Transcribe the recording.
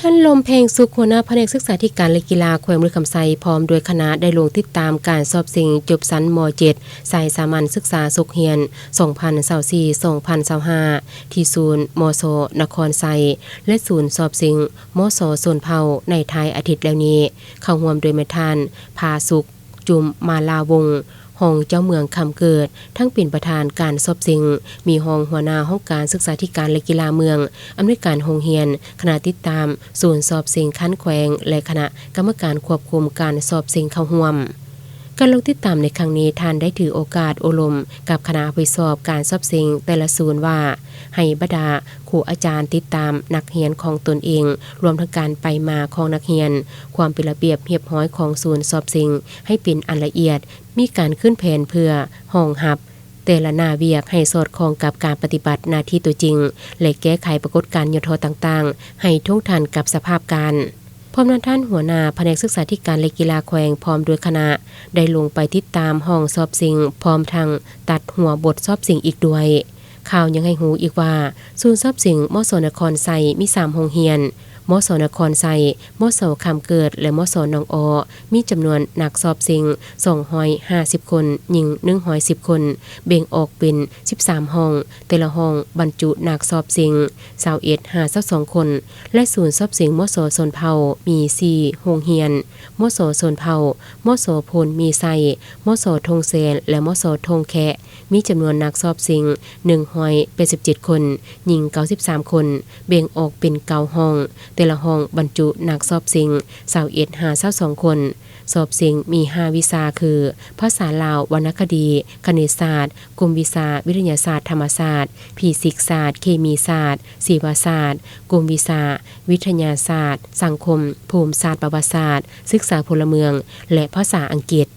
ທ່ານ ລົມ ເພັງສຸກ ຫົວໜ້າພະແນກສຶກສາທິການ ແລະ ກິລາ ແຂວງບໍລິຄຳໄຊ ພ້ອມດ້ວຍຄະນະ ໄດ້ລົງຕິດຕາມການສອບເສັງຈົບຊັ້ນ ມ.ເຈັດ ສາຍສາມັນສຶກສາສົກຮຽນ ສອງພັນຊາວສີ່ ສອງພັນຊາວຫ້າ ທີ່ສູນ ມສ ນະຄອນໄຊ ແລະ ສູນສອບເສັງ ມສ ຊົນເຜົ່າ ໃນທ້າຍອາທິດແລ້ວນີ້ ເຂົ້າຮ່ວມໂດຍແມ່ນທ່ານ ພາສຸກ ຈຸມມາລາວົງ ຮອງເຈົ້າເມືອງຄຳເກີດ ທັງເປັນປະທານການສອບເສັງ, ມີຮອງຫົວໜ້າຫ້ອງການສຶກສາທິການ ແລະ ກິລາເມືອງ, ອຳນວຍການໂຮງຮຽນ, ຄະນະຕິດຕາມສູນສອບເສັງຂັ້ນແຂວງ ແລະ ຄະນະກຳມະການຄວບຄຸມການສອບເສັງເຂົ້າຮ່ວມ. ການລົງຕິດຕາມໃນຄັ້ງນີ້, ທ່ານໄດ້ຖືໂອກາດໂອ້ລົມກັບຄະນະຮັບຜິດຊອບການສອບເສັງແຕ່ລະສູນວ່າ ໃຫ້ບັນດາຄູອາຈານຕິດຕາມນັກຮຽນຂອງຕົນເອງ, ລວມທັງການໄປມາຂອງນັກຮຽນ, ຄວາມເປັນລະບຽບຮຽບຮ້ອຍຂອງສູນສອບເສັງໃຫ້ເປັນອັນລະອຽດ, ມີການຂຶ້ນແຜນເພື່ອຮອງຮັບແຕ່ລະໜ້າວຽກໃຫ້ສອດຄ່ອງກັບການປະຕິບັດໜ້າທີ່ຕົວຈິງ ແລະ ແກ້ໄຂປາກົດການຫຍໍ້ທໍ້ຕ່າງໆ ໃຫ້ທົ່ງທັນກັບສະພາບການ. ພ້ອມນັ້ນ, ທ່ານຫົວໜ້າພະແນກສຶກສາທິການ ແລະ ກິລາແຂວງ ພ້ອມດ້ວຍຄະນະ ໄດ້ລົງໄປຕິດຕາມຫ້ອງສອບເສັງ, ພ້ອມທັງຕັດຫົວບົດສອບເສັງອີກດ້ວຍ. ຂ່າວຍັງໃຫ້ຮູ້ອີກວ່າ ສູນສອບເສັງ ມສ ນະຄອນໄຊ ມີສາມໂຮງຮຽນ, ມສ ນະຄອນໄຊ, ມສ ຄຳເກີດ ແລະ ມສ ໜອງອໍ ມີຈຳນວນນັກສອບເສັງ ສອງຮ້ອຍຫ້າສິບຄົນ, ຍິງ ໜຶ່ງຮ້ອຍສິບຄົນ, ແບ່ງອອກເປັນ ສິບສາມຫ້ອງ, ແຕ່ລະຫ້ອງບັນຈຸນັກສອບເສັງ ຊາວເອັດຫາຊາວສອງຄົນ ແລະ ສູນສອບເສັງ ມສ ຊົນເຜົ່າ ມີສີ່ໂຮງຮຽນ, ມສ ຊົນເຜົ່າ, ມສ ໂພນມີໄຊ, ມສ ທົ່ງແຊນ ແລະ ມສ ທົ່ງແຄະ ມີຈຳນວນນັກສອບເສັງ ໜຶ່ງຮ້ອຍແປດສິບເຈັດຄົນ, ຍິງ ເກົ້າສິບສາມຄົນ, ແບ່ງອອກເປັນເກົ້າຫ້ອງ, ແຕ່ລະຫ້ອງບັນຈຸນັກສອບເສັງ ຊາວເອັດຫາຊາວສອງຄົນ. ສອບເສັງມີຫ້າວິຊາຄື ພາສາລາວ, ວັນນະຄະດີ, ຄະນິດສາດ, ກຸ່ມວິຊາວິທະຍາສາດທຳມະຊາດ, ຟີຊິກສາດ, ເຄມີສາດ, ຊີວະສາດ, ກຸ່ມວິຊາວິທະຍາສາດສັງຄົມ, ພູມສາດປະຫວັດສາດ, ສຶກສາພົນລະເມືອງ ແລະ ພາສາອັງກິດ.